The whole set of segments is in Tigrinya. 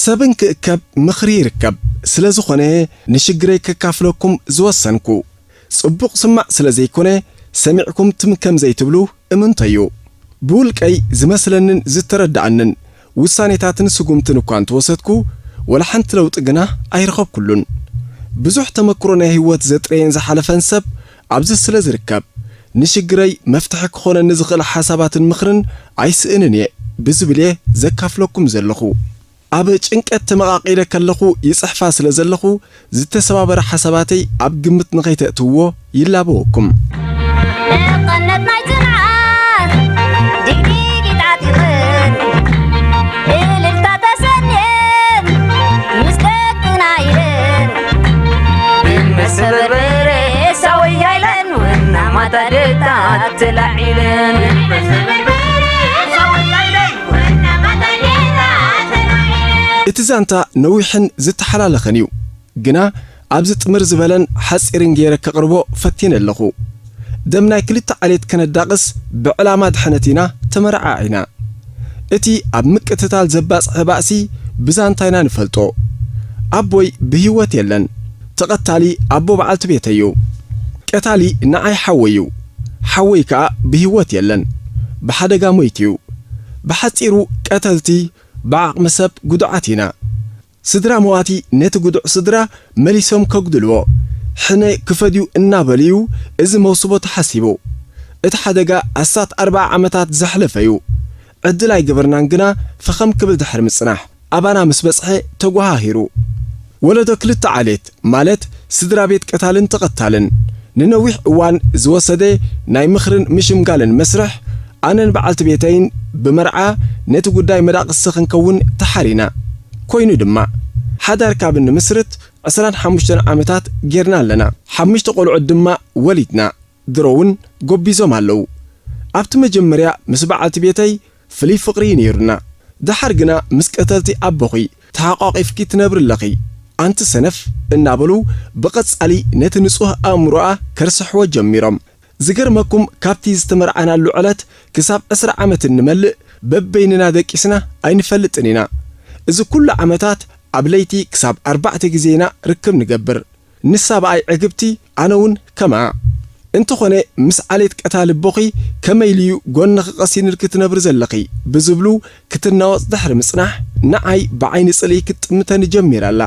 ሰብን ክእከብ ምኽሪ ይርከብ። ስለ ዝኾነ ንሽግረይ ከካፍለኩም ዝወሰንኩ። ጽቡቕ ስማዕ ስለ ዘይኮነ ሰሚዕኩም ትም ከም ዘይትብሉ እምንቶ'ዩ። ብውልቀይ ዝመስለንን ዝተረድኣንን ውሳኔታትን ስጉምትን እኳ እንተወሰድኩ፣ ወላ ሓንቲ ለውጢ ግና ኣይረኸብኩሉን። ብዙሕ ተመክሮ ናይ ህይወት ዘጥረየን ዝሓለፈን ሰብ ኣብዚ ስለ ዝርከብ፣ ንሽግረይ መፍትሒ ክኾነኒ ዝኽእል ሓሳባትን ምኽርን ኣይስእንን እየ ብዝብል እየ ዘካፍለኩም ዘለኹ። ኣብ ጭንቀት ተመቓቒለ ከለኹ ይጽሕፋ ስለ ዘለኹ፣ ዝተሰባበረ ሓሳባተይ ኣብ ግምት ንኸይተእትውዎ ይላበወኩም። መቐነት ናይ ጽንዓት ድግዲግ ይጣጢቕን፣ እልልታ ተሰንየን ምስ ደቅና ኢለን፣ ብመሰበርበረ ሳወያ ኢለን፣ ወና ማታ ደታ ተላዒለን። እቲ ዛንታ ነዊሕን ዝተሓላለኸን እዩ። ግና ኣብዚ ጥምር ዝበለን ሓጺርን ገይረ ከቕርቦ ፈቲነ ኣለኹ። ደም ናይ ክልተ ዓሌት ከነዳቕስ ብዕላማ ድሕነት ኢና ተመረዓዒና። እቲ ኣብ ምቅትታል ዘባጽሐ ባእሲ ብዛንታ ኢና ንፈልጦ። ኣቦይ ብህይወት የለን። ተቐታሊ ኣቦ በዓልቲ ቤተይ'ዩ። ቀታሊ ንዓይ ሓወይ'ዩ። ሓወይ ከኣ ብህይወት የለን። ብሓደጋ ሞይቱ'ዩ። ብሓጺሩ ቀተልቲ ብዓቕሚ ሰብ ጉዱዓት ኢና። ስድራ መዋቲ ነቲ ጉዱዕ ስድራ መሊሶም ከጉድልዎ፣ ሕነ ክፈድዩ እናበሉ'ዩ እዚ መውስቦ ተሓሲቡ። እቲ ሓደጋ ኣስታት ኣርብዓ ዓመታት ዘሕለፈ'ዩ። ዕድል ኣይገበርናን ግና ፈኸም ክብል ድሕሪ ምጽናሕ፣ ኣባና ምስ በጽሐ ተጓሃሂሩ። ወለዶ ክልተ ዓሌት፣ ማለት ስድራ ቤት ቀታልን ተቐታልን፣ ንነዊሕ እዋን ዝወሰደ ናይ ምኽርን ምሽምጋልን መስርሕ፣ ኣነን በዓልቲ ቤተይን ብመርዓ ነቲ ጉዳይ መዳቕሲ ክንከውን ተሓሪና። ኮይኑ ድማ፣ ሓዳር ካብ እንምስርት ዕስራን ሓሙሽተን ዓመታት ጌርና ኣለና። ሓሙሽተ ቆልዑት ድማ ወሊድና። ድሮ እውን ጎቢዞም ኣለዉ። ኣብቲ መጀመርያ ምስ በዓልቲ ቤተይ ፍሉይ ፍቕሪ እዩ ነይሩና። ደሓር ግና ምስ ቀተልቲ ኣቦኺ ተሓቋቒፍኪ ትነብሪ ኣለኺ፣ ኣንቲ ሰነፍ እናበሉ ብቐጻሊ ነቲ ንጹህ ኣእምሮኣ ከርስሕዎ ጀሚሮም። ዝገርመኩም፣ ካብቲ ዝተመርዓናሉ ዕለት ክሳብ ዕስራ ዓመት እንመልእ በበይንና ደቂስና ኣይንፈልጥን ኢና። እዚ ኩሉ ዓመታት ኣብ ለይቲ ክሳብ ኣርባዕተ ግዜ ኢና ርክብ ንገብር። ንሳ ብኣይ ዕግብቲ፣ ኣነ እውን ከምኣ። እንተኾነ፣ ምስ ዓሌት ቀታሊ ኣቦኺ ከመይ ኢሉ'ዩ ጎንኺ ቀሲንልኪ ትነብሪ ዘለኺ? ብዝብሉ ክትናወጽ ድሕሪ ምጽናሕ፣ ንዓይ ብዓይኒ ጽልኢ ክትጥምተኒ ጀሚራ ኣላ።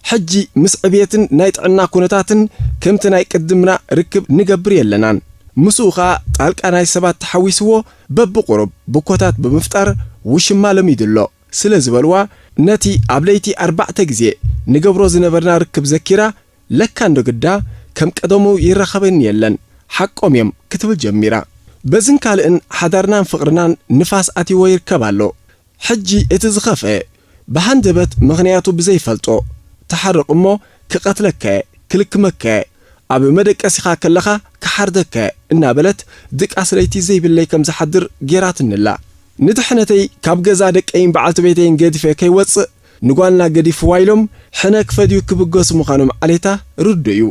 ሕጂ ምስ ዕብየትን ናይ ጥዕና ኩነታትን ከምቲ ናይ ቅድምና ርክብ ንገብር የለናን። ምስኡ ኸኣ ጣልቃ ናይ ሰባት ተሓዊስዎ በብቁሩብ ብኮታት ብምፍጣር ውሽማ ለሚዱ ኣሎ ስለ ዝበልዋ፣ ነቲ ኣብ ለይቲ ኣርባዕተ ግዜ ንገብሮ ዝነበርና ርክብ ዘኪራ፣ ለካ እንዶ ግዳ ከም ቀደሙ ይራኸበኒ የለን፣ ሓቆም እዮም ክትብል ጀሚራ። በዝን ካልእን ሓዳርናን ፍቕርናን ንፋስ ኣትይዎ ይርከብ ኣሎ። ሕጂ እቲ ዝኸፍአ፣ ብሃንደበት ምኽንያቱ ብዘይፈልጦ፣ ትሓርቕ እሞ ክቐትለካ እየ፣ ክልክመካ እየ፣ ኣብ መደቀሲኻ ከለኻ ክሓርደካ እየ እናበለት ድቃስ ለይቲ ዘይብለይ ከም ዝሓድር ጌራትኒ ኣላ። ንድሕነተይ ካብ ገዛ ደቀይን በዓልቲ ቤተይን ገዲፈ ከይወጽእ፣ ንጓልና ገዲፍዋ ኢሎም ሕነ ክፈድዩ ክብገሱ ምዃኖም ዓሌታ ርዱእ እዩ።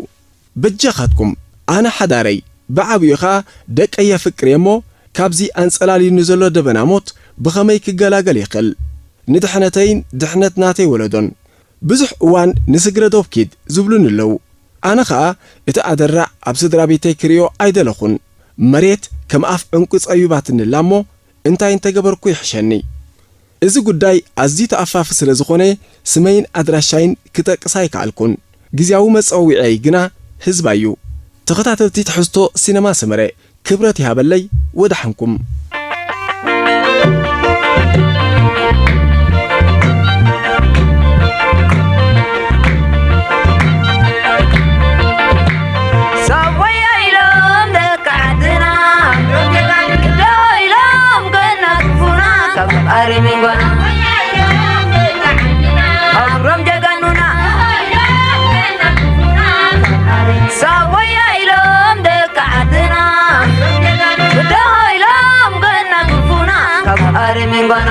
በጃኻትኩም፣ ኣነ ሓዳረይ ብዓቢኡ ኸኣ ደቀይ የፍቅር እየ እሞ፣ ካብዚ ኣንጸላልዩኒ ዘሎ ደበና ሞት ብኸመይ ክገላገል ይኽእል? ንድሕነተይን ድሕነት ናተይ ወለዶን። ብዙሕ እዋን ንስግረ ዶብ ኪድ ዝብሉኒ ኣለዉ። ኣነ ኸኣ እቲ ኣደራዕ ኣብ ስድራ ቤተይ ክርእዮ ኣይደለኹን። መሬት ከም ኣፍ ዕንቁ ጸቢባትኒ ኣላ እሞ፣ እንታይ እንተገበርኩ ይሕሸኒ? እዚ ጉዳይ ኣዝዩ ተኣፋፊ ስለ ዝኾነ፣ ስመይን ኣድራሻይን ክጠቅስ ኣይከኣልኩን። ግዝያዊ መጸውዒዐይ ግና ህዝባይ እዩ። ተኸታተልቲ ትሕዝቶ ሲነማ ሰመረ፣ ክብረት ይሃበለይ፣ ወደሓንኩም። ሳወያ ኢሎም ደቂ ዓድና፣ ክዶ ኢሎም ከናግፉና፣ ካብ ኣሪሚንጎና። ኣምሮም ጀጋኑና፣ ሳወያ ኢሎም ደቂ ዓድና፣ ክዶ ኢሎም ከናግፉና፣ ካብ ኣሪሚንጎና።